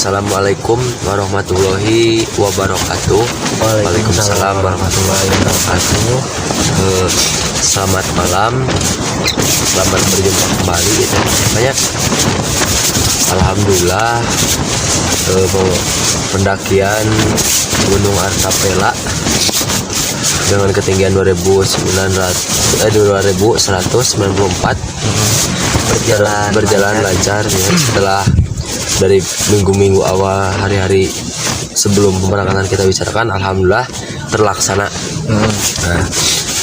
Assalamualaikum warahmatullahi wabarakatuh. Waalaikumsalam warahmatullahi wabarakatuh. Selamat malam. Selamat berjumpa kembali gitu. Banyak. Alhamdulillah, pendakian Gunung Artapela dengan ketinggian 2900 2194 berjalan berjalan lancar ya, setelah dari minggu-minggu awal, hari-hari sebelum pemberangkatan kita bicarakan, alhamdulillah terlaksana. Nah,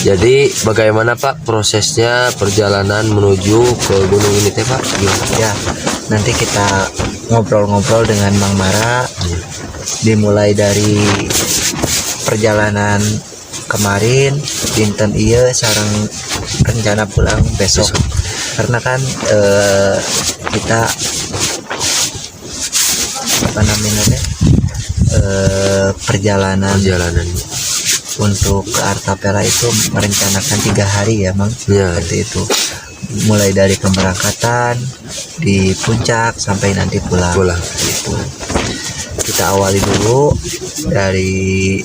jadi bagaimana, Pak, prosesnya perjalanan menuju ke gunung ini teh, Pak, gimana? Ya, nanti kita ngobrol-ngobrol dengan Mang Mara, dimulai dari perjalanan kemarin dinten ieu sareng rencana pulang besok, karena kan kita apa namanya teh, perjalanan perjalanan untuk ke Artapela itu merencanakan 3 hari ya, Mang? Ya. Seperti itu, mulai dari pemberangkatan di puncak sampai nanti pulang. Pulang. Gitu. Kita awali dulu dari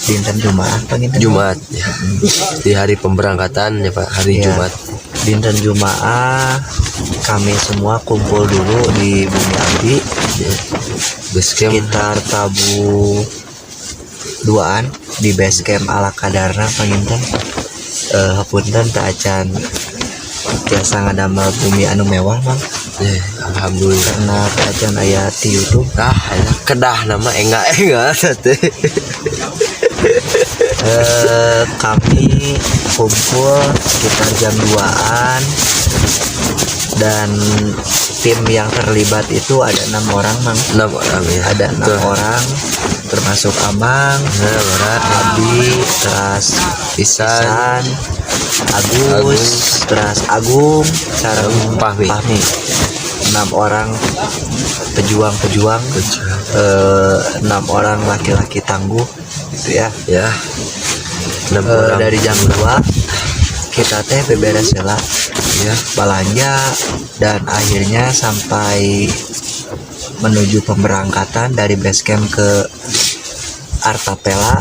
dinten Jumat, panginten. Jumat ya. Di hari pemberangkatan ya, Pak, hari Iya. Jumat. Dinten Jumat kami semua kumpul dulu di Bumi Abdi ya. Base camp. Sekitar tabuh duaan di base camp ala kadarna panginten. Hapunten teu acan tiasa ngadamel bumi anu mewah, Mang. Ya, alhamdulillah. Karena teu acan aya di YouTube. Ah ya, kedah nama enggak enggak teh. Kami kumpul sekitar jam 2an dan tim yang terlibat itu ada enam orang, Mang. Enam orang ya. Ada enam Tuh. Orang, termasuk Amang, Nah, Bara, Abi, terus Isan, Isan, Agus, Agus. Terus Agung, sareng Fahmi. Fahmi. Enam orang pejuang-pejuang, enam orang laki-laki tangguh gitu ya. Ya. Enam orang. Dari jam 2 kita teh beberes heula, belanja, dan akhirnya sampai menuju pemberangkatan dari base camp ke Artapela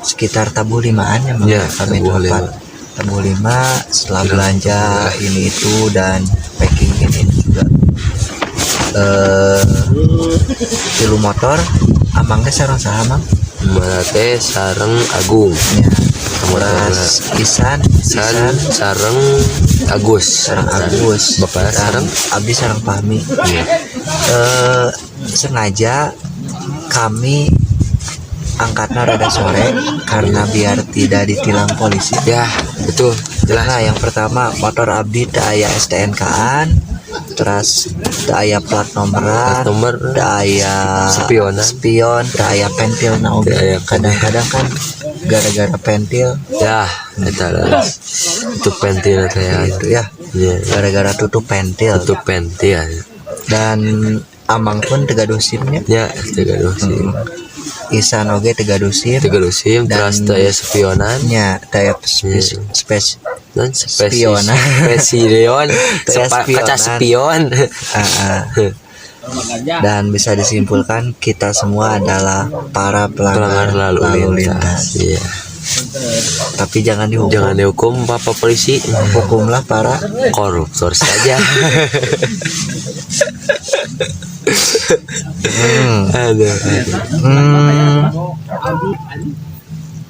sekitar tabuh limaan ya, Mang? Ya, Kami tabuh tempat lima. Tabuh lima setelah belanja ini itu dan packing ini itu juga, tilu motor. Amang teh sareng saha, Mang? Mana teh sareng Agung. Ya. Motor. Terus Isan, Isan sareng Agus. Sareng Agus. Bapak Dan sareng Abdi sareng Fahmi. Iya. Sengaja kami angkatnya rada sore karena biar tidak ditilang polisi. Ya, betul. Jelas. Nah, yang pertama motor Abdi teu aya STNK-an, terus teu aya plat nomoran, Plat nomor. Teu aya Spionan. Spion, teu aya pentil na oge. Teu aya. Kadang-kadang kan gara-gara pentil Ya, eta lah. Tutup pentil teh ya. gitu ya. Iya. Gara-gara tutup pentil. Tutup pentil. Dan Amang pun teu gaduh SIM-nya. Ya, teu gaduh SIM. Isan oge teu gaduh SIM. Teu gaduh SIM, terus teu aya spionan. Nya, teu aya spes Dan spesies Spionan. Spesidion, Teu aya kaca spionan. spion. Ah, ah. Dan bisa disimpulkan kita semua adalah para pelanggar Pelanggar lalu lintas. Iya. Tapi jangan dihukum. Jangan dihukum, Bapak polisi. Hukumlah para koruptor saja. Aduh, aduh.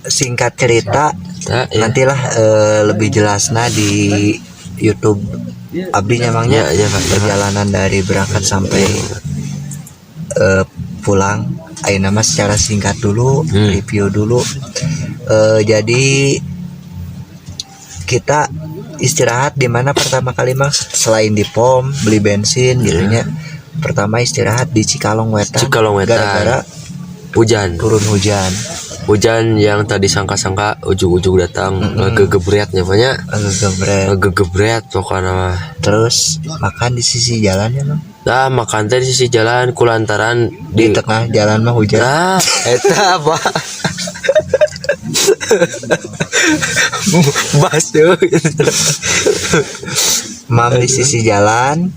Singkat cerita, Nah, ya. nantilah lebih jelasnya di YouTube Abdi nya, Mang, nya. Ya, ya, Pak. Perjalanan dari berangkat sampai pulang. Ayeuna mah secara singkat dulu, review dulu. Jadi kita istirahat di mana pertama kali, Mang, selain di pom beli bensin gitu nya? Pertama istirahat di Cikalong Wetan. Cikalong Wetan. Gara-gara Hujan. Turun hujan. Hujan yang tadi sangka-sangka ujug-ujug datang, ngegegebretnya banyak. Ngegebret. Ngegegebret pokoknya mah. Terus makan di sisi jalan ya, Mang? Nah, makan teh di sisi jalan kulantaran di di tengah jalan mah hujan. Nah, eta apa? Basuh. Mam di sisi jalan.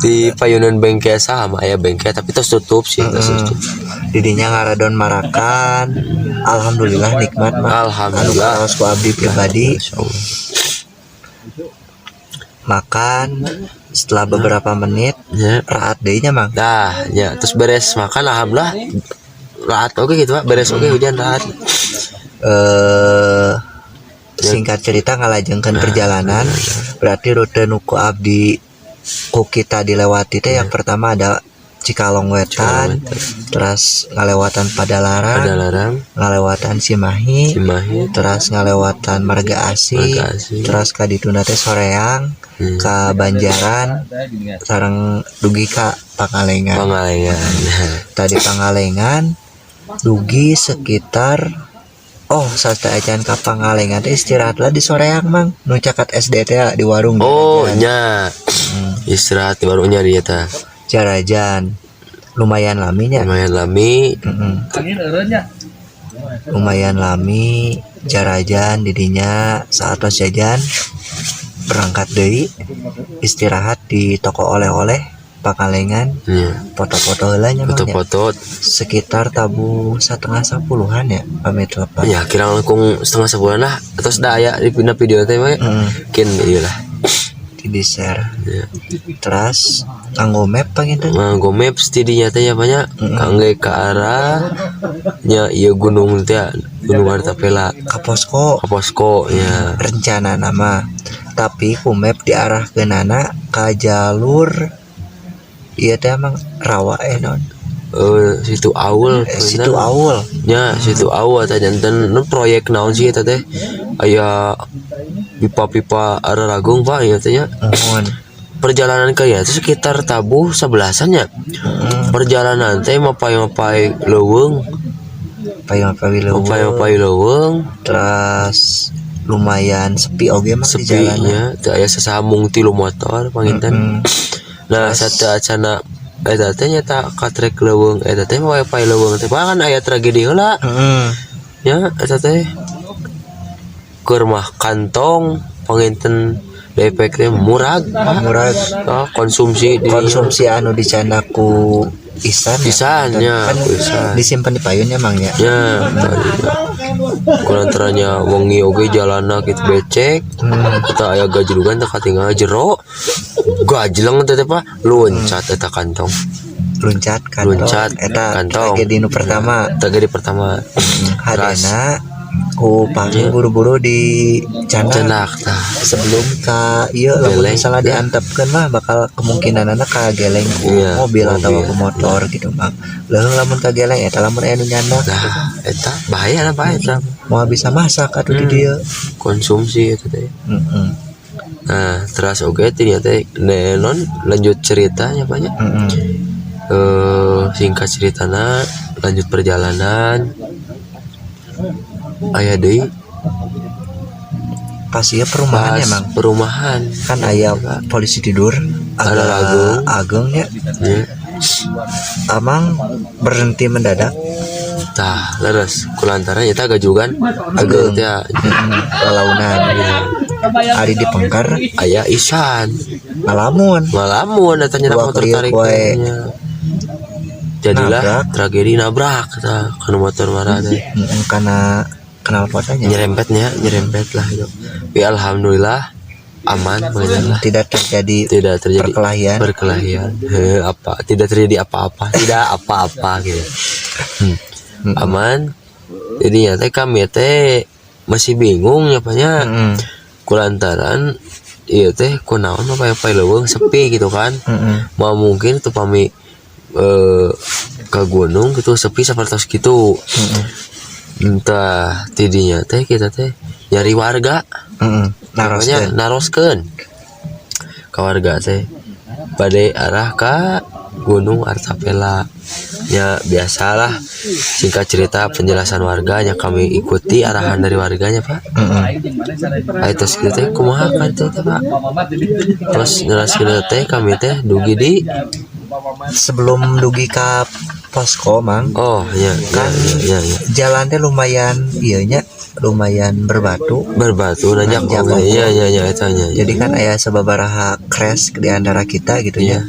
Di payunan bengkel sama aya bengkel, tapi terus tutup sih, terus tutup. Didinya ngaradon marakan, alhamdulillah nikmat mah. Alhamdulillah. Anu karaos ku abdi pribadi. Masya Allah. Makan, setelah beberapa menit raat deui nya, Mang. Dah, ya, terus beres makan, alhamdulillah raat oke gitu, Pak. Beres oke hujan raat. Singkat cerita ngalajengkeun perjalanan, berarti rute nu ku abdi ku kita dilewati teh yang pertama ada Cikalong Wetan, terus ngalewatan Padalarang, Padalarang, ngalewatan Cimahi, Cimahi, terus ngalewatan Marga Asih, Marga Asih. Terus ka dituna teh Soreang, ka Banjaran, sareng dugi ka Pangalengan. Pangalengan. Tadi Pangalengan dugi sekitar, oh, saacan ka Pangalengan teh istirahat lah di Soreang, Mang, nu caket SD teh di warung Oh, Jarajan. Nya. Istirahat di warungnya dia teh. Jarajan lumayan laminya. Lumayan lami. Lumayan lami jarajan didinya. Saat pas jajan berangkat deui, istirahat di toko oleh-oleh Pangalengan, foto-foto heula nya, Mang, nya. Foto-foto. Sekitar tabuh setengah sepuluhan ya pamit lepas. Ya, kira langkung setengah sebulan lah. Terus dah aya di pindah video teh we. Mungkin iya lah. Di share. Ya. Terus nganggo map panginten. Nganggo maps tidinya teh nya banyak kangge ke arah nya ieu gunung teh, Gunung Artapela. Ka posko. Ke posko ya. Rencana nama, tapi ku map diarahkeunana ka jalur ieu teh emang rawa non. Situ Aul. Situ Aul. Nya, situ Aul teh janten nu proyek naon sih eta teh, aya pipa-pipa araragung, Pak, ieu teh nya. Muhun. Perjalanan ke ya itu sekitar tabuh sebelasan nya. Perjalanan teh mapay-mapay leuweung. Payung-payung leuweung. Mapay-mapay leuweung. Terus lumayan sepi oge mah di sepi jalanan. Nya teu aya sasamung tilu motor panginten. Nah, sateuacana eta teh nyata katrek leuweung eta teh, mapay leuweung teh kan aya tragedi heula. Ya, eta teh keur mah kantong panginten depek teh murag, Pak. Murag. Oh, konsumsi di Konsumsi anu dicandak ku Isan ya? Isan, ya, kan ku Isan. Disimpan di payunnya, Mang, ya. Ya, tadi kulantarannya wengi oge jalanna kitu becek. Kita aya gajlugan teh katinggal jero gajleng teh teh, Pak, loncat eta kantong. Loncat kantong. Loncat eta kantong. Tragedi nu pertama. Tragedi pertama. Hadena ku panggil buru-buru di candak. Cendak tah. Sebelum ka iya lamun Geleng. misalnya diantepkeun mah bakal kemungkinan anak ka geleng ku mobil atau mobil. Ku motor gitu, Mang. Leuheung lamun ka geleng eta lamun aya nu nyandak. Nah, eta bahaya lah, Pak, eta. Moal bisa masak atuh di dieu. Konsumsi eta teh. Nah, terus oke ternyata non lanjut ceritanya banyak. Singkat ceritana lanjut perjalanan aya deui. Pas ieu perumahan pas ya, Mang. Perumahan. Kan aya polisi tidur Ada agak lagu. Ageng ya. Ya. Amang berhenti mendadak. Tah, leres kulantaran eta gajugan ageng teh. Lalaunan ari di pengker. Aya Isan. Ngalamun. Ngalamun eta nyetak Dua motor kriuk tarik wae. nya. Jadilah Nabrak. Tragedi nabrak tah kana motor marah teh. Karena knalpotnya. Nyerempetnya, nyerempet lah itu, tapi alhamdulillah aman begitu lah. Tidak terjadi tidak terjadi perkelahian. Perkelahian. He, apa tidak terjadi apa-apa, tidak apa-apa gitu. Aman. Jadi teh kami teh masih bingung ya nya, kulantaran iya teh kunaon apa apa leuweung sepi gitu kan. Mau mungkin tuh pami ke gunung gitu sepi seperti gitu. Entah tidinya teh kita teh nyari warga. Naroskeun. Namanya naroskeun ke warga teh pada arah ke Gunung Artapela ya. Biasalah, singkat cerita penjelasan warganya kami ikuti arahan dari warganya, Pak. Ayo terus kita teh kumaha kan teh teh, Pak, terus ngeraskeun teh kami teh dugi di Sebelum dugi ka posko, Mang, Oh ya, kan ya ya, ya. jalan teh lumayan iya nya. lumayan berbatu. Berbatu nanjak. Nanjak. Oke, iya iya iya, eta nya. Jadi kan aya sababaraha crash di antara kita gitu ya.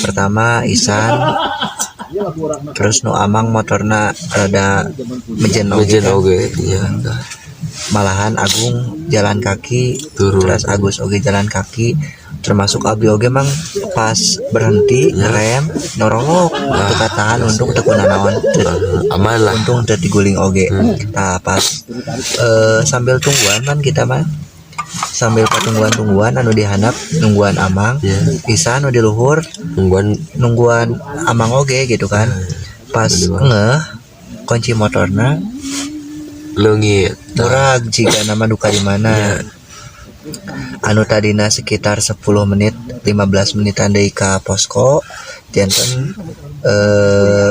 Pertama Isan, terus nu Amang motorna rada mejen oge Mejen kan. Oge, iya. Malahan Agung jalan kaki. Turun. Terus Agus oge jalan kaki, termasuk Abi oge mang pas berhenti ngerem norolok teu katahan, untung teu kunanaon. Aman lah. Untung teu diguling oge. Nah, pas sambil tungguan kan kita mah, sambil patungguan-tungguan, anu dihandap nungguan Amang, Isan anu di luhur nungguan. Nungguan Amang oge gitu kan. Pas ngeh kunci motorna leungit. Murag jigana mah duka di mana, anu tadina sekitar 10 menit 15 menitan deui ka posko, janten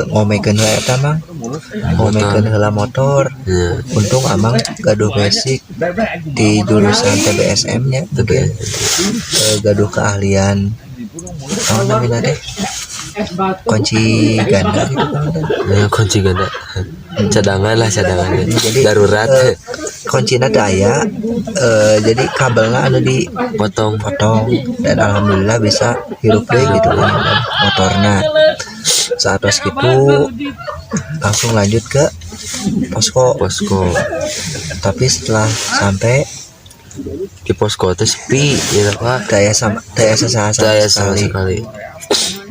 ngomekeun heula eta mah, ngomekeun heula motor. Untung Amang gaduh basic di jurusan TBSM nya mungkin, gaduh keahlian naon namina teh, kunci ganda gitu kan. Ya, kunci ganda cadangan lah, cadangan. Jadi darurat. Kuncina teu aya, jadi kabelna anu di potong. Potong dan alhamdulillah bisa hirup deh gitu kan motorna. Saat pas gitu langsung lanjut ke posko. Posko. Tapi setelah sampai di posko teh sepi ya Pak. Daya sama daya sasaha sama Saya sama sekali. Sekali.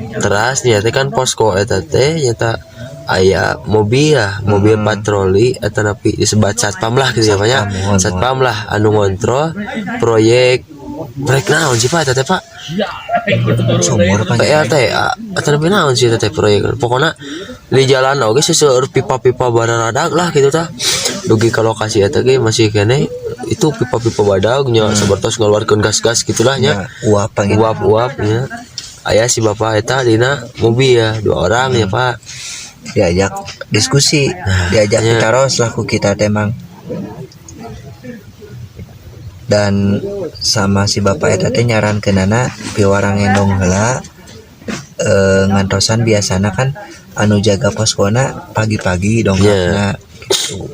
Terus nyata kan posko eta teh nyata aya mobil lah, mobil patroli atau napi disebat satpam lah gitu ya Pak ya. Satpam, mohon, satpam lah anu ngontrol proyek proyek naon sih Pak eta teh, Pak? Sumur pan. PLTA atau napi naon sih eta teh proyek, pokoknya di jalan oge seueur pipa-pipa bararadag lah gitu tah. Dugi ka lokasi eta ge masih keneh itu pipa-pipa badag nya, sabartos ngaluarkeun gas-gas gitulah nya. Ya, uap panggil. Uap-uap ya. Aya si bapak eta dina mobil ya, dua orang ya Pak. Diajak diskusi, diajak iya. Ditaros lah ku kita teh mang, dan sama si bapak eta teh nyarankeunana piwarang ngendong heula, ngantosan biasana kan anu jaga poskona pagi-pagi dongkapna gitu.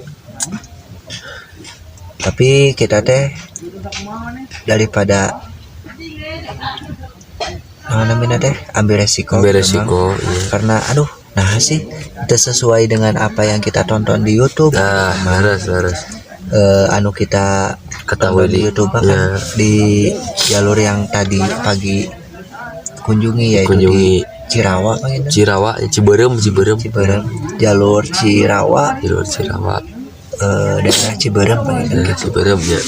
Tapi kita teh daripada naon namina teh, ambil resiko ambil gitu, Mang. Resiko iya. Karena aduh, nah sih itu sesuai dengan apa yang kita tonton di YouTube. Nah, harus harus Anu kita ketahui tonton di YouTube kan di jalur yang tadi pagi kunjungi, yaitu kunjungi di Cirawa kan itu? Cirawa, Ciberem, Ciberem. Ciberem, jalur Cirawa. Jalur Cirawa. Daerah Ciberem kan itu. Ya, Ciberem ya.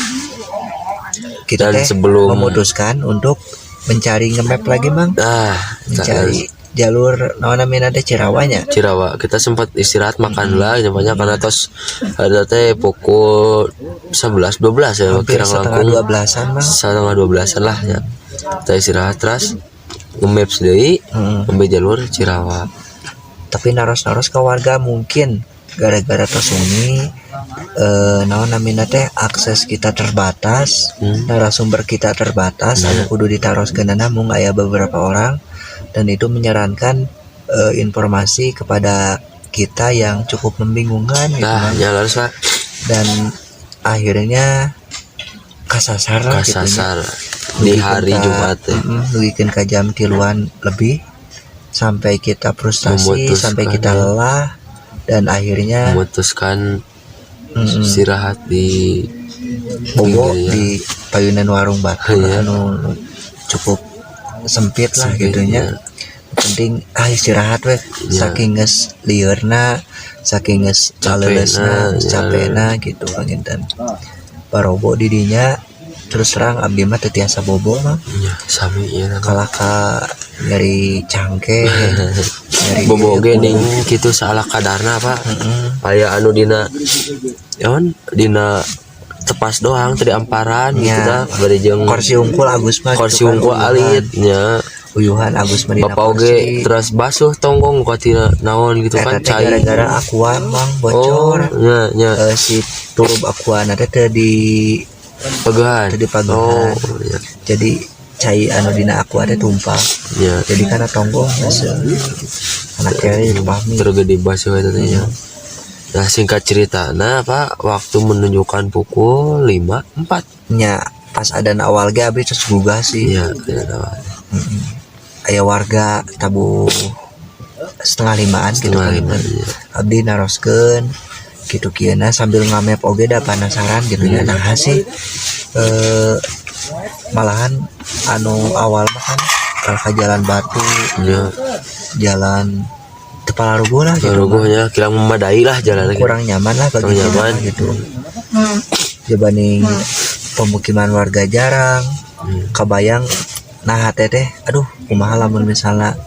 Kita Dan teh sebelum- memutuskan untuk mencari nge-map lagi mang, nah mencari jalur naon namina teh, Cirawanya. Cirawa. Kita sempat istirahat makan lah banyak karena tos ada teh pukul 11 12 ya. Hampir kira setengah langkung 12-an mang. Setengah 12-an lah ya kita istirahat, terus nge-maps deui, ambil jalur Cirawa. Tapi naros-naros ke warga, mungkin gara-gara tos sunyi, naon namina teh, akses kita terbatas, narasumber kita terbatas, anu kudu ditaroskeunana mung aya beberapa orang dan itu menyarankan informasi kepada kita yang cukup membingungkan gitu, nah Mang. Ya harus Pak. Dan akhirnya kasasar lah gitu nya. Kasasar di hari Jumat ya. Dugikeun ka jam 3-an lebih sampai kita frustasi, memutuskan, sampai kita ya. Lelah dan akhirnya memutuskan istirahat di bobo pinggir, ya. Di payunan warung batu anu cukup sempit lah sempit, gitu nya. Ya. Penting ah istirahat weh, saking geus lieurna, saking geus capekna, laleusna, ya. Capekna gitu panginten. Barobo di dinya, terus terang abdi mah teu tiasa bobo mah. Ya, sami ya. Kalah ka nyeri cangke, nyeri bobo oge ning kitu salah kadarna Pak. Aya anu dina naon, dina tepas doang tadi amparan gitu Ya. tah bari jeung kursi unggul Agus mah gitu kursi kan, unggul uyuhan. Alit nya. Uyuhan Agus mah dina bapak oge kursi. Terus basuh tonggong tina naon gitu Eta kan teh cai. Gara-gara aqua mang oh bocor. Nya nya. Si turub aqua teh teu di pegahan. Teu dipagehan. Oh ya. Jadi cai anu dina aqua teh tumpah, jadi karena tonggong geus anak kere pahmi. Terus gede basuh eta teh nya. Nah, singkat cerita, nah Pak, waktu menunjukkan pukul 5.04. Nya, pas ada awal ge abdi terus gugah sih. Iya, tidak tahu. Aya warga tabuh 4.30an gitu Setengah kan. lima, iya. Abdi naroskeun gitu kieu sambil ngamep oge da penasaran gitu nya, nah sih malahan anu awal mah kan kalau ke jalan batu, jalan teu palaruguh lah gitu. Ruguhnya kirang memadai lah jalan. Kurang nyaman lah bagi Kurang kita nyaman. Gitu dibanding pemukiman warga jarang. Kebayang nah teh teh, aduh, kumaha lamun misalnya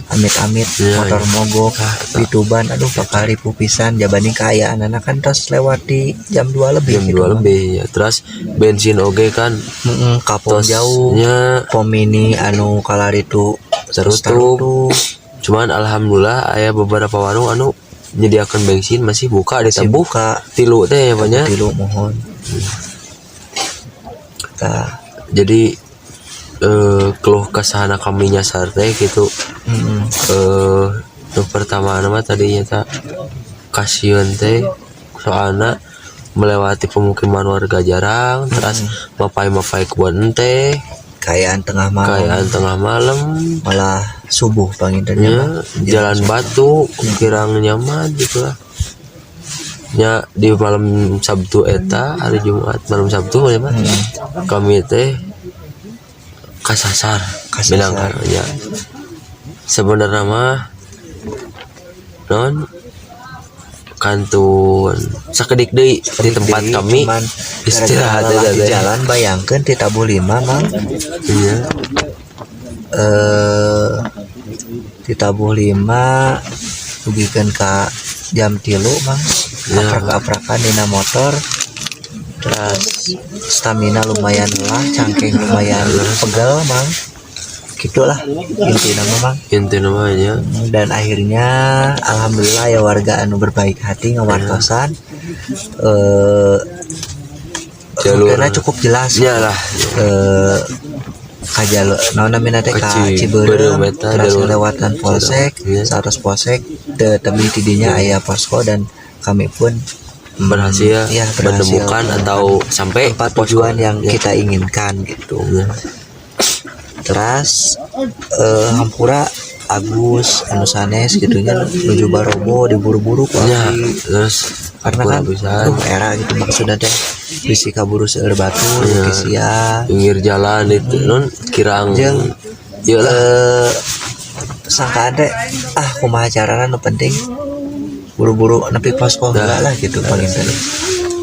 amit-amit motor mogok Ah, eta. di Tuban, aduh, bakal ripuh pisan jabanding kaayaan anak kan terus lewat di jam 2 lebih Jam gitu. 2 lebih ya. Terus bensin oge kan. Heeh, ka pom jauh. Nya. Pom mini anu kalaritu terus Tertutup. Cuman alhamdulillah aya beberapa warung anu menyediakan bensin, masih buka di masih tabuh buka. 3 teh ya banyak. 3, mohon. Tah. Jadi keluh kesahana kami nyasar teh gitu. Nu pertama nama tadinya tak kasihan teh, soalnya melewati pemukiman warga jarang, terus mapai-mapai kebun teh. Kaayaan tengah malam. Kaayaan tengah malam. Malah subuh panginten. Ya, jalan batu kurang nyaman gitu lah ya. Di malam Sabtu eta, hari Jumat malam Sabtu ya, Pak. Kami teh kasasar. Kasasar. Bilang ya sebenarnya mah non kantun sakedik deui di tempat Deui, kami cuman istirahat gara-gara lelah aja di teh. jalan. Bayangkan di tabuh 5, Mang. Di tabuh 5 dugikeun ka jam 3, Mang. Aprak-aprakan dina motor, terus stamina lumayan lah, cangkeng lumayan pegel, Mang, gitulah intinya mah, Mang. Inti namanya. Dan akhirnya alhamdulillah ya warga anu berbaik hati ngawartosan Jalur. Rutena cukup jelas. Ya lah. Ka jalur naon namina teh, ka Ka Cibeureum Cibeureum eta, terus jalur. Lewatan polsek. 100 polsek tebih tidinya aya posko dan kami pun berhasil, ya, berhasil menemukan atau sampai tempat posko. Tujuan yang kita inginkan gitu. Terus hampura Agus anu sanes gitunya menuju Barobo diburu-buru ku abdi. Terus karena kan pisan. Aduh, era gitu maksudnya teh bisi kaburu seueur batur sia. Pinggir jalan itu non kirang Jeung, ya lah. Sangkaan teh ah kumaha carana, nu penting buru-buru nepi posko heula lah gitu panginten.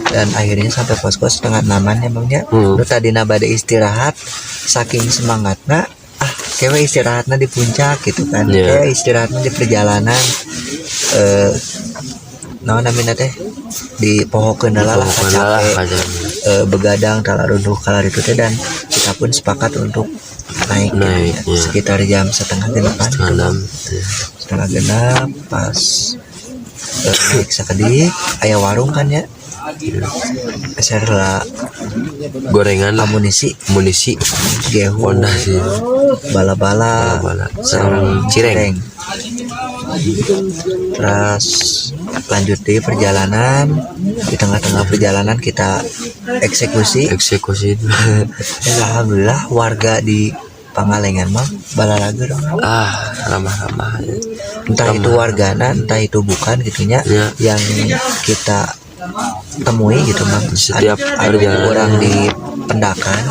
Dan akhirnya sampai posko 5.30an ya, Bang, ya. Nu tadina bade istirahat, saking semangatna, ah kewe istirahatna di puncak gitu kan. Kewe istirahatna di perjalanan, naon namina teh, di pohokeun lah Pokoknya lah capek. Kacang. Begadang talarunduh kalar itu teh, dan kita pun sepakat untuk naik, gitu Naik, ya. Ya. Sekitar jam 5.30an 5.30. 5.30 pas naik sakedik aya warung kan ya, meser lah Gorengan lah. Amunisi. Amunisi. Gehu. Pondasi. Bala-bala. Bala-bala. Sareng cireng. Terus lanjut di perjalanan, di tengah-tengah perjalanan kita eksekusi. Eksekusi. Dan alhamdulillah warga di Pangalengan mah balalager. Ah, ramah-ramah. Entah itu wargana entah itu bukan gitunya yang kita temui gitu, Mang. Setiap Ada perjalanan. Orang di pendakan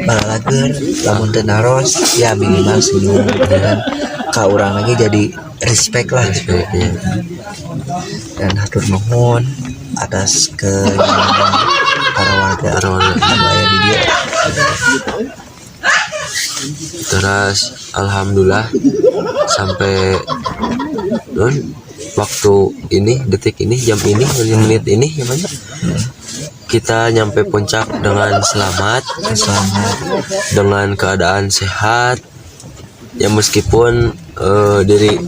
balalager, lamun teu naros ya minimal senyum gitu kan ka urang lagi, jadi respect lah gitu. Iya. Dan hatur nuhun atas kenyamanan para warga Para warga. anu aya di dieu. Terus alhamdulillah sampai non waktu ini, detik ini, jam ini, menit ini ya banyak kita nyampe puncak dengan selamat. Selamat. Dengan keadaan sehat ya, meskipun dari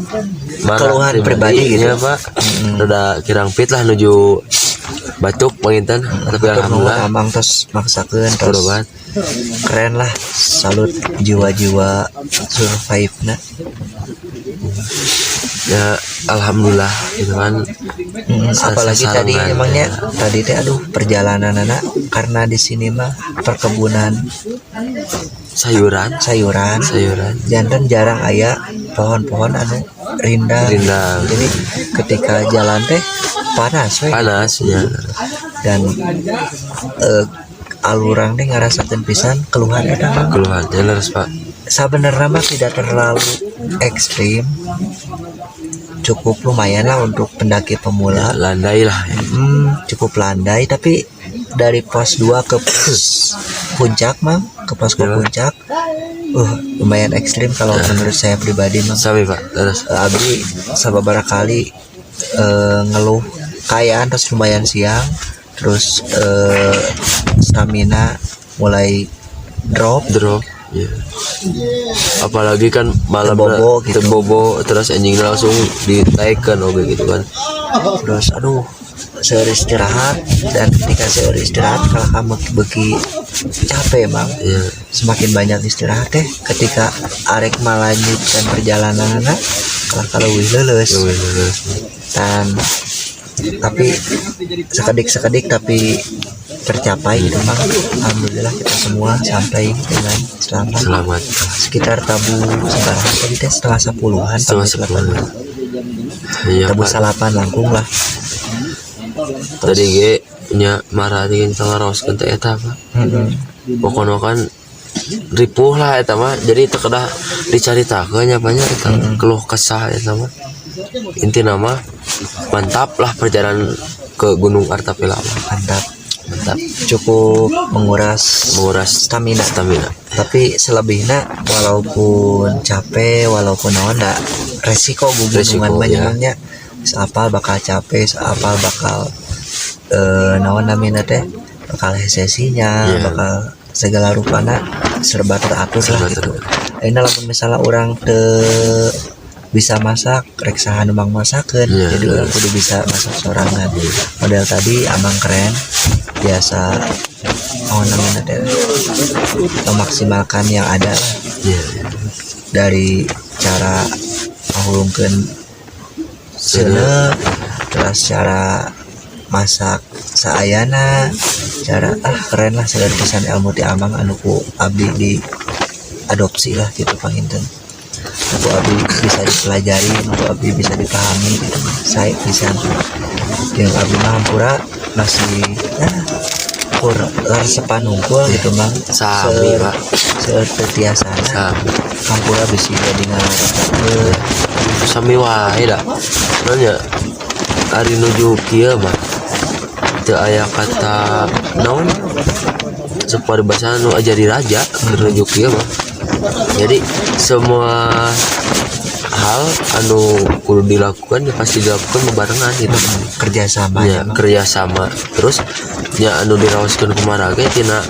marah Keluhan pribadi gitu. Ya Pak, rada kirang fit lah, nuju batuk panginten, tapi Hatur nuhun. alhamdulillah. Amang terus maksakeun terus. Berobat. Keren lah, salut jiwa-jiwa survive na. Ya alhamdulillah gitu kan. Apalagi tadi Sasarengan, emangnya ya. Tadi teh aduh, perjalanan anak karena di sini mah perkebunan sayuran, sayuran, sayuran. Janten jarang aya pohon-pohon anu rindang. Rindang. Jadi ketika jalan teh panas we. Panas ya. Dan alurang teh ngarasakeun pisan keluhan eta mah. Keluhan ya, leres, Pak. Sebenarnya mah tidak terlalu ekstrim, cukup lumayan lah untuk pendaki pemula. Landai lah ya. Cukup landai, tapi dari pos 2 ke pos puncak mah, ke posko puncak, lumayan ekstrim kalau menurut saya pribadi mah. Sami, Pak, leres. Abdi sababaraha kali ngeluh kayaan, terus lumayan siang, terus stamina mulai drop. Drop ya. Apalagi kan malam. Teu bobo gitu. Teu bobo, terus anjing langsung ditaikkan oke gitu kan. Terus aduh, seueur istirahat, dan ketika seueur istirahat kalau kamu beki capek emang. Semakin banyak istirahat teh, ketika arek melanjutkan perjalanan kalau kalau leuwih leuleus. Leuwih leuleus. Dan tapi sakedik-sakedik tapi tercapai gitu, Mang. Alhamdulillah kita semua sampai dengan selamat. Selamat. Sekitar tabuh sabaraha tadi teh, 9.30-an. Setengah pamit sepuluh iya. Tabuh Pak. 9 langkung lah. Tadi ge nya marah teh tengah raoskeun teh eta, Pak. Pokoknya kan ripuh lah eta mah, jadi teu kedah dicaritakeun nya banyak eta keluh kesah eta mah. Intina mah mantap lah perjalanan ke Gunung Artapela mah. Mantap. Mantap. Cukup menguras menguras stamina. Stamina. Tapi selebihnya walaupun capek, walaupun naon da resiko gugunungan Resiko, banyaknya apal bakal capek, apal bakal naon namina teh, bakal hese sinyal, bakal segala rupana serba teratur lah Serba gitu. teratur. Ini lamun misalnya orang teu bisa masak, rek saha nu mangmasakeun? Jadi orang kudu bisa masak sorangan. Model tadi amang keren biasa, oh namanya teh memaksimalkan yang ada lah. Dari cara ngahulungkeun seuneu, terus cara masak saayana, cara ah keren lah, sadar pisan ilmu ti amang anu ku abdi di adopsi lah gitu, panginten ku abdi bisa dipelajari, ku abdi bisa dipahami gitu. Saya bisa yang abdi mah hampura masih kur resepan hungkul gitu, Mang. Sami, Pak. Seueur teu tiasana. Sami. Hampura bisi jadi ngaresakeun. Sami wae da nanya ari nuju kieu mah teu aya kata naon saparibasa nu jadi raja keur nuju kieu mah. Jadi semua hal anu kudu dilakukan ya pasti dilakukan bebarengan gitu. Kerjasama. Ya, ya, Mang. Kerjasama. Terus ya anu diraoskeun kumaha ge tina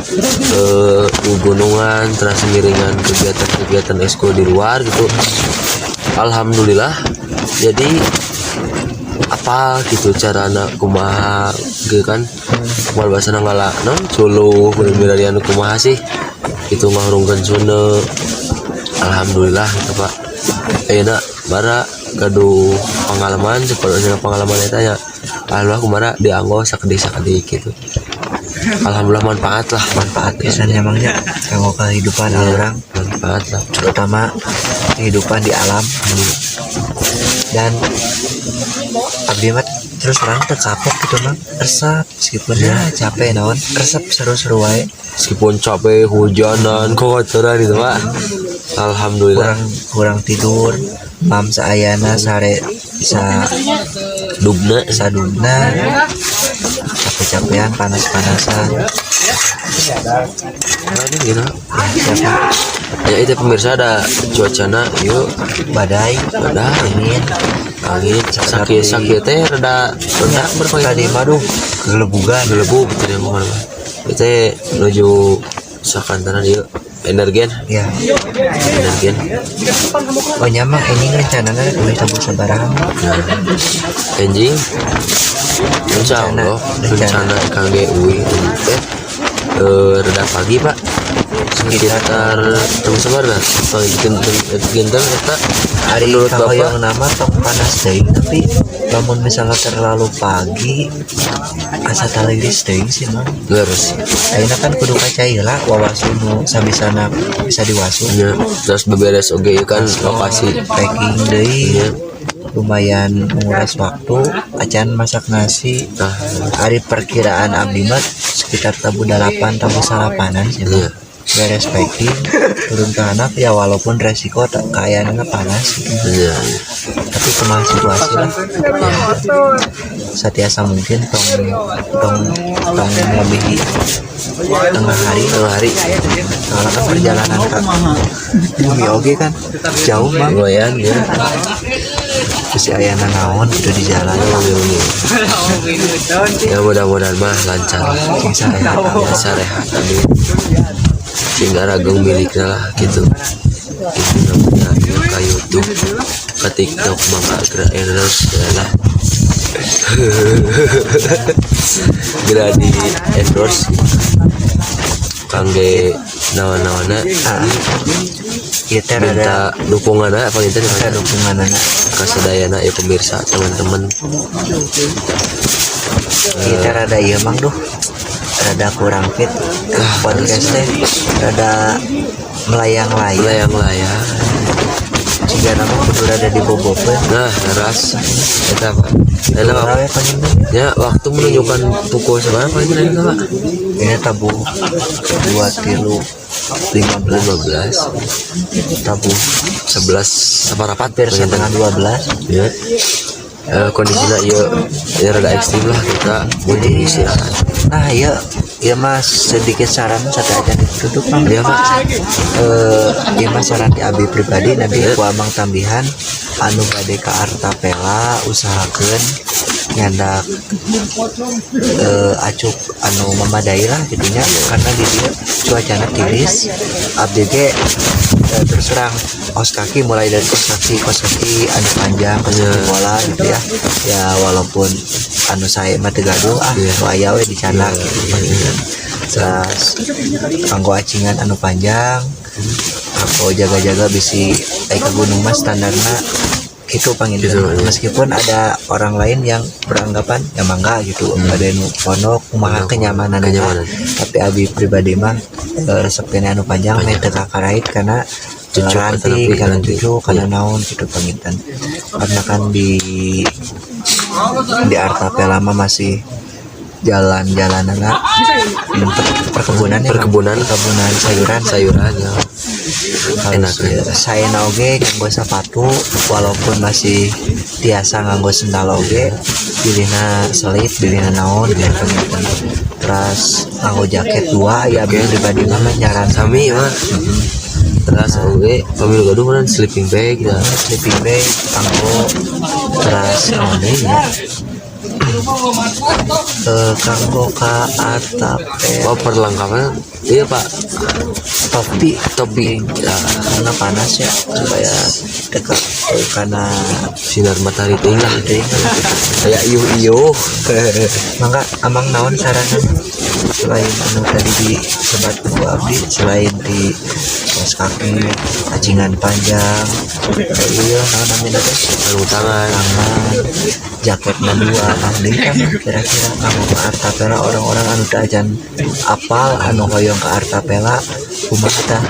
gunungan, terus ngiringan kegiatan-kegiatan eskul di luar gitu. Alhamdulillah jadi apa gitu carana kumaha gitu kan, kumaha bahasana ngala non suluh bener-bener anu kumaha sih itu ngahurungkeun seuneu. Alhamdulillah gitu, Pak. Ayeuna bara gaduh pengalaman seperti pengalaman eta nya, alhamdulillah kumaha dianggo sakedik-sakedik gitu. Alhamdulillah manfaat lah. Manfaat pisan emangnya kanggo kehidupan orang, manfaat lah. Terutama kehidupan di alam. Dan abdi mah terus terang teu kapok gitu, Mang. Resep meskipun ya capek naon, resep seru-seru wae. Meskipun capek, hujanan, kotoran gitu, Pak, alhamdulillah. Kurang kurang tidur, mam saayana, sare sa dubna. Sadubna, capek-capean, panas-panasan. Nah, ini gitu. Ya, siapa? Ya itu pemirsa, ada cuacana yuk. Badai. Badai. Angin. Angin sakit sakit teh rada reda berapa? Tadi mah duh, kegelebugan. Gelebug gitu ya, bukan mah itu menuju sakantaran yuk energen. Ya. Energen. Oh nya mah ini rencananya udah tabuh sabaraha? Nah, enjing insya Allah Rencana. Rencana kangge uih teh reda pagi, Pak. Sekitar jam sabaraha? Kinten eta Ari menurut Bapak kahoyong nama tong panas teuing, tapi lamun misalnya terlalu pagi asa taliris teuing sih, Mang. Leres. Ayeuna kan kudu kacai heula, wawasu nu sabisana bisa diwasu. Ya, terus beberes oge ieu kan lokasi. Packing deui. Iya. Lumayan menguras waktu acan masak nasi. Nah, Ari perkiraan abdi mah sekitar tabuh 8, tabuh 9-an sih, Mang. Beres packing turun ke anak ya, walaupun resiko tak kayaknya panas gitu. Tapi kumaha situasi lah ya, satiasa mungkin tong tong tong melebihi tengah hari. Tengah hari. Soalnya kan perjalanan ke bumi oge kan jauh, Mang. Lumayan ya. Terus aya naon gitu di jalan. Ya, mudah-mudahan mah lancar lah. Sing sarehat. Ya, sarehat, amin. Sing ageng milikna lah gitu. Itu namanya ya, ke YouTube, ke TikTok, mangga gerak endorse ya lah, gerak di endorse kangge naon-naonna. Ah, kita minta rada dukungan apa gitu. Minta dukungan anak. Kasadayana ya, pemirsa, teman-teman. Kita rada iya, Mang, duh, rada kurang fit podcast teh, rada melayang-layang. Melayang-layang. Jika nama kudu rada dibobokeun. Nah, ras eta, Pak, eta, Pak. Rawe panginten. Ya, waktu menunjukkan pukul seberapa itu tadi, Pak? Ini tabuh 2 3 15. 15. Tabuh 11 separapat. Hampir 11.30. Ya. Kondisinya ya, ya rada ekstrim lah, kita butuh istirahat. Nah iya iya, Mas, sedikit saran satu aja ditutup, Mang. Ya, Pak. Iya, Mas, saran di abi pribadi nanti ku Amang tambihan anu bade ka Artapela, usahakeun nyandak acuk anu memadai lah gitunya, karena di dieu cuacana tiris. Abdi ge terus terang kaos kaki, mulai dari kaos kaki anu panjang, kaos kaki bola gitu ya. Ya, walaupun anu saya mah teu gaduh ah, nu aya we dicandak gitu. Terus kanggo acingan anu panjang, kanggo jaga-jaga bisi aya ke gunung mah standarna gitu panginten. Gitu, iya. Meskipun ada orang lain yang beranggapan ya mangga gitu, ada nu pondok kumaha kenyamanan. Kenyamanan. Tapi abi pribadi mah resep keneh anu panjang meh teu kakarait karena Cucuk ranting atau karena ranting. Cucuk karena naon gitu panginten, karena kan di Artapela mah masih jalan-jalanan perkebunan ya, Bang? Perkebunan. Perkebunan sayuran. Sayuran ya. Enak. Enak ya. Saya oge nganggo sepatu, walaupun masih biasa nganggo sendal oge pilihna selip, pilihna naon gitu panginten. Terus nganggo jaket dua ya, abdi pribadi mah nyaran. Sami mah. Terus oke, pami gaduh kan sleeping bag ya. Sleeping bag kanggo, terus naon deui ya, kanggo ka Artapela. Oh, perlengkapan iya, Pak. Topi. Topi ya. Karena panas ya, supaya dekat karena sinar matahari tinggi lah. Teuing. Kayak iuh iuh. Mangga Amang, naon sarana selain anu tadi disebat ku abdi, selain di kaos kaki, acingan panjang, iya, naon namina teh? Sarung tangan. Tangan, jaketna dua, naon deui kan kira-kira kanggo ke Artapela, orang-orang anu teu acan apal, anu hoyong ke Artapela kumaha tah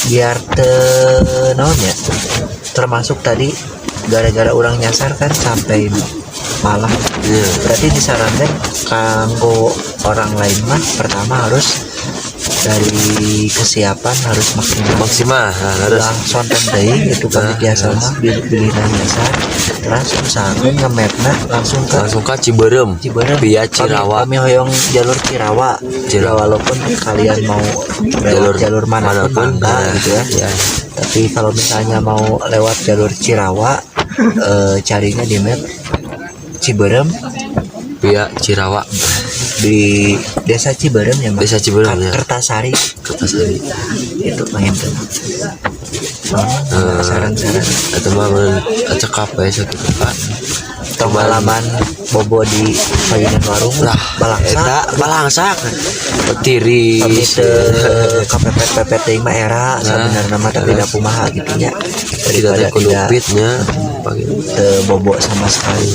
biar teu naon ya, termasuk tadi gara-gara orang nyasar kan sampai malam. Berarti disarankan kanggo orang lain mah pertama harus dari kesiapan harus maksimal. Maksimal, nah, harus. Ulah sonten deui gitu kan. Nah, biasa mah bilih nyasar, terus usahakeun nge-mapna langsung ke Langsung ke Cibeureum. Cibeureum. Via Cirawa. Kami hoyong jalur Cirawa. Cirawa. Ya, walaupun kalian mau lewat Jalur jalur manapun, manapun, mangga nah, gitu ya. Tapi kalau misalnya mau lewat jalur Cirawa, carinya di map Cibeureum via Cirawa. Di desa Cibeureum ya, Mas? Desa Cibeureum, ya. Kertasari. Kertasari. Itu pengen saran-saran. Atau mah cekap ya sakitu, Pak. Tong ngalaman bobo di payunan warung. Lah, balangsak. Eta balangsak tiris. Tapi teu kepepet-pepet teuing mah era sebenarnya mah, tapi da kumaha gitu nya. Kita teh Daripada kudu tidak fitnya pagi. Teu bobo sama sekali.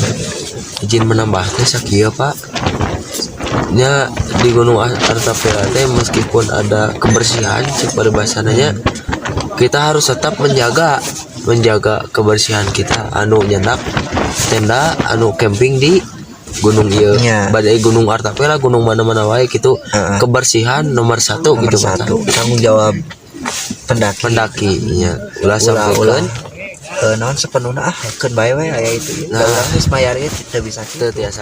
Izin menambah teh sakieu, Pak, nya. Di Gunung Artapela teh meskipun ada kebersihan, cek pada bahasananya, kita harus tetap menjaga menjaga kebersihan kita anu nyandak tenda, anu camping di gunung ieu. Badai Gunung Artapela, gunung mana-mana wae gitu, kebersihan nomor satu. Nomor Gitu, Pak. satu, tanggung jawab pendaki. Pendaki nya, ulah Ulah sampai ulah naon sepenuhna, ah keun bae we aya itu. Nah. Nah, urang geus mayar ieu teu bisa kitu. Teu tiasa.